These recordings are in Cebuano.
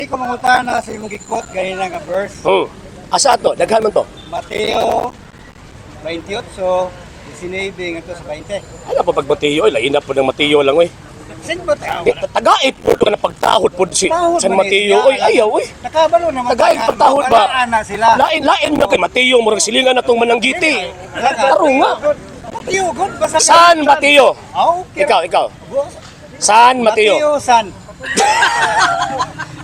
Ko mangutana sa imong gi-quote ganina nga verse. Asa ato? Daghan man to. Mateo 28, 19 ngadto sa 20. Ano pa pag Mateo? Ay, lain na po ng Mateo lang, oy. Sin ba tayo? Di, tagait po ka na pagtahod po si Tahod San man eh, Mateo. siya. Oy, ayaw, oy. Nakabalo naman. Tagait pagtahod ba? Wala na sila. Lain, lain na kay Mateo, murag silingan na tong mananggiti. Taro nga. Mateo, good. Basta San Mateo? Ah, okay. Ikaw, ikaw. San Mateo? Mateo, San.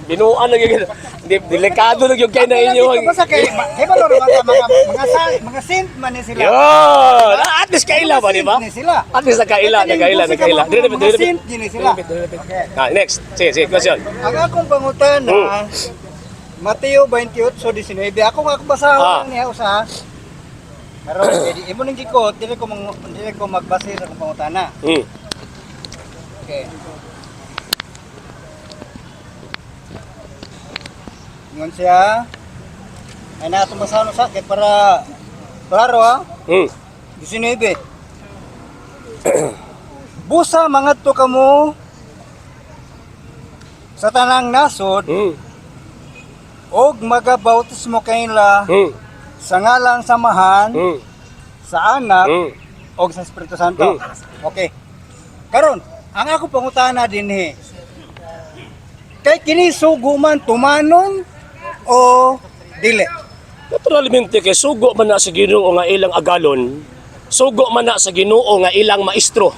Binuan lang yun. Delikado lang yung kay na inyo. Basta kay kay balo naman ta mga saint man ni sila. Yun! Ah, at least kaila ba, di ba? Saint ni sila. At least nagkaila, nagkaila, nagkaila. Mga saint gini sila. Okay. Ah, next. Sige, sige, question. Ang akong pangutana, Mateo 28:19. Ako nga akong basahon niya usa. Karon di imo ning gikot, dili ko magbase sa akong pangutana. Okay. Ingon siya. Ay na atong basahon usa kay para klaro ha. 19. Busa mangadto kamo sa tanang nasod og magabautismo kaila sa ngalan sa Amahan, sa Anak og sa Espiritu Santo. Okay. Karon, ang ako pangutana dinhi. Kay kini sugo man tumanon o dili? Naturalmente kay sugo man na sa Ginoo nga ilang agalon, sugo man na sa Ginoo nga ilang maestro,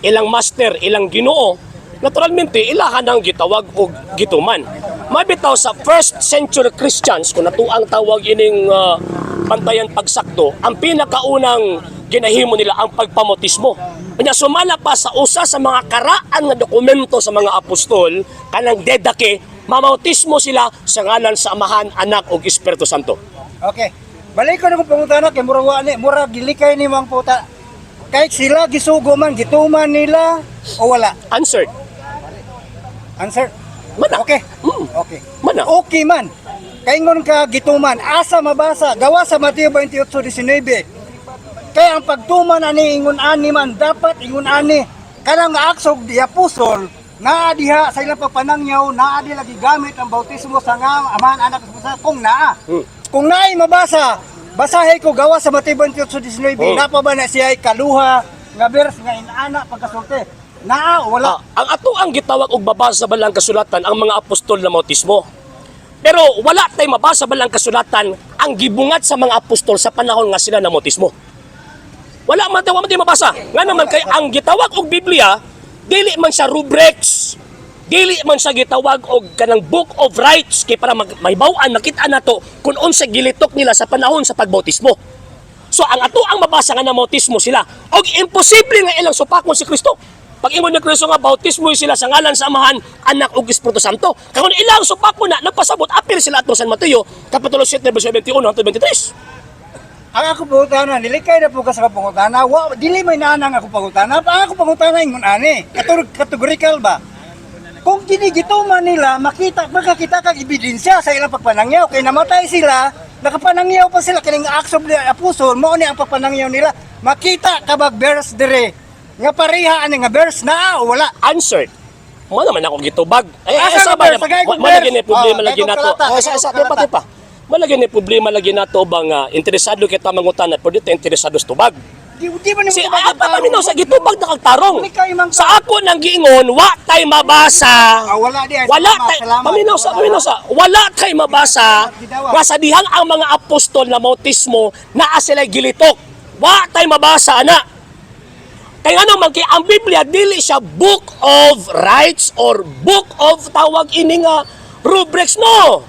ilang master, ilang Ginoo. Naturalmente ilahan ang gitawag og gituman. Mabitaw sa first century Christians kung natuang tawag ining pantayan pagsakto, ang pinakaunang ginahimo nila ang pagpamotismo. Kanya sumala pa sa usa sa mga karaan nga dokumento sa mga apostol kanang dedake, mamautismo sila sa ngalan sa Amahan, Anak ug Espiritu Santo. Okay. Balik ko na kong pangutana kay murag wa ni, murag gilikay ni mang puta. Kay sila gisugo man, gituman nila o wala? Answered. Answer. Mana. Okay. Okay. Mana. Okay man. Kaingon ka gituman, asa mabasa, gawa sa Mateo 28:19. Kaya ang pagtuman ani ingon ani man dapat ingon ani kanang nga aksog di apostol naa diha sa ilang pagpanangyaw, naa di lagi gamit ang bautismo sa nga Amahan, Anak ug Espiritu Santo kung naa. Kung naay mabasa, basahe ko gawa sa Mateo 28:19. Napa ba na siya ay kaluha nga verse nga inana pagkasulti? Naa o wala? Ah, ang ato ang gitawag og babasa balang kasulatan ang mga apostol na mautismo. Pero wala tay mabasa balang kasulatan ang gibungat sa mga apostol sa panahon nga sila na mautismo. Wala man tayo, wala man tayo mabasa. Nga naman kay ang gitawag og Biblia dili man siya rubrics. Dili man siya gitawag og kanang book of rights kay para mahibaw-an makita nato kung unsa gilitok nila sa panahon sa pagbautismo. So ang ato ang mabasa nga na bautismo sila og imposible nga ilang supakon si Kristo. Pag ingon ni Kristo nga bautismo sila sa ngalan sa Amahan, Anak ug Espiritu Santo. Kung ilang supakon na nagpasabot apil sila ato San Mateo kapitulo 7 verse 21 hangtod 23. Ang ako pangutana, nilikay na po ka sa pangutana. Wa, dili may naanang ako pangutana. Ang ako pangutana ingon ani. Categorical ba? Kung ginigituman nila, makita, makakita kag ebidensya sa ilang pagpanangyaw. Kay namatay sila, nakapanangyaw pa sila kining acts of the apostle, mao ni ang pagpanangyaw nila. Makita ka bag verse dire nga pareha ani nga verse naa o wala? Answered. Mo naman ako gitubag. Ay, Asa ay, sa nga ba verse? Tagay ko Mo lagi verse. ni problema Ah, lagi kay kong nato. kalata, Ay, kay sa kong sa di pa kalata. di pa. Mo lagi ni problema lagi nato ba nga interesado kita mangutana pero dito interesado sa tubag. Di ba nimo Si tubag ay ang tarong? paminaw sa gitubag na kag tarong. Likay man ka. Sa ako nang giingon, wa tay mabasa. Ah, wala di ay. Wala Salamat, tay salamat. paminaw sa Wala. paminaw sa wala tay mabasa nga sa dihang ang mga apostol na bautismo naa sila gilitok. Wa tay mabasa ana. Kay ano man kay ang Biblia dili siya book of rights or book of tawag ini nga rubrics, no.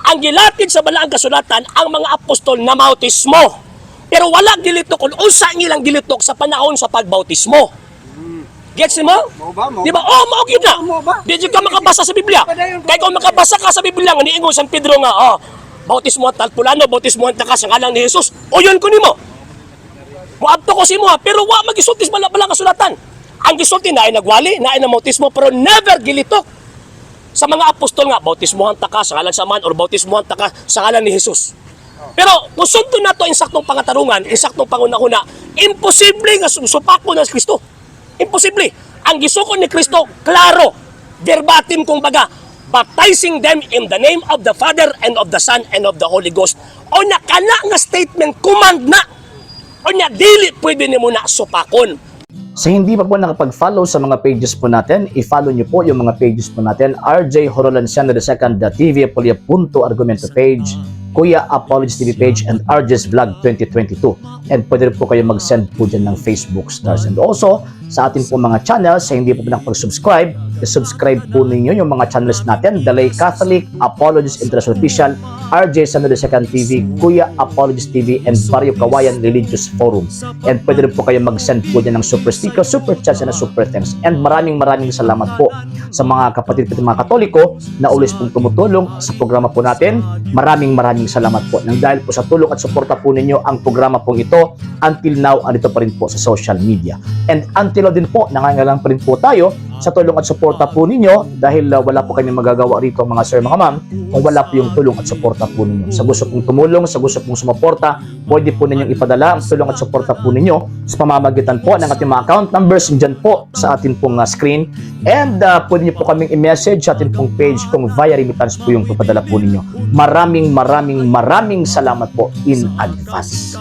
Ang gilatid sa balaang kasulatan ang mga apostol na bautismo. Pero wala gilitok kung unsa ang ilang gilitok sa panahon sa pagbautismo. Gets mo? Mao ba? Mao Di ba? Oh, mao gyud na. Mao ba? Di jud ka makabasa sa Biblia. Padayon ko. Kay kung makabasa ka sa Biblia nga niingon San Pedro nga, oh, bautismo at pulano, bautismo ka sa ngalan ni Jesus. O yun ko nimo. Moadto ko si mo, pero wa magisulti sa bala kasulatan. Ang gisulti na ay nagwali, na ay namautismo, pero never gilitok sa mga apostol nga bautismohan ta ka sa ngalan sa man or bautismohan ta ka sa ngalan ni Jesus. Pero kung sundon nato insaktong pangatarungan, insaktong pangunahuna, imposible nga supako na si Kristo. Imposible. Ang gisuko ni Kristo, klaro, verbatim kung baga, Baptizing them in the name of the Father and of the Son and of the Holy Ghost. O na kana nga statement, command na. O nya dili pwede nimo na supakon. Sa hindi pa po nakapag-follow sa mga pages po natin, i-follow nyo po yung mga pages po natin: RJ Horolanciano II, the TV Apolia Punto Argumento page, Kuya Apologies TV page, and RJ's Vlog 2022. And pwede rin po kayo mag-send po dyan ng Facebook stars. And also, sa atin po mga channels, sa hindi po nakapag-subscribe, i-subscribe po ninyo yung mga channels natin: The Lay Catholic, Apologies International Official, RJ Sano II TV, Kuya Apologies TV, and Barrio Kawayan Religious Forum. And pwede rin po kayo mag-send po dyan ng super sticker, super chats, and super thanks. And maraming maraming salamat po sa mga kapatid ko, mga Katoliko na always pong tumutulong sa programa po natin. Maraming maraming salamat po. Nang dahil po sa tulong at suporta po ninyo, ang programa pong ito until now andito pa rin po sa social media. And until now din po, nangangailangan pa rin po tayo sa tulong at suporta po ninyo dahil wala po kami magagawa rito, mga sir, mga ma'am, kung wala po yung tulong at suporta po ninyo. Sa gusto pong tumulong, sa gusto pong sumuporta, pwede po ninyong ipadala ang tulong at suporta po ninyo sa pamamagitan po ng ating mga account numbers dyan po sa ating pong screen. And pwede niyo po kaming i-message sa ating pong page kung via remittance po yung papadala po ninyo. Maraming maraming maraming salamat po in advance.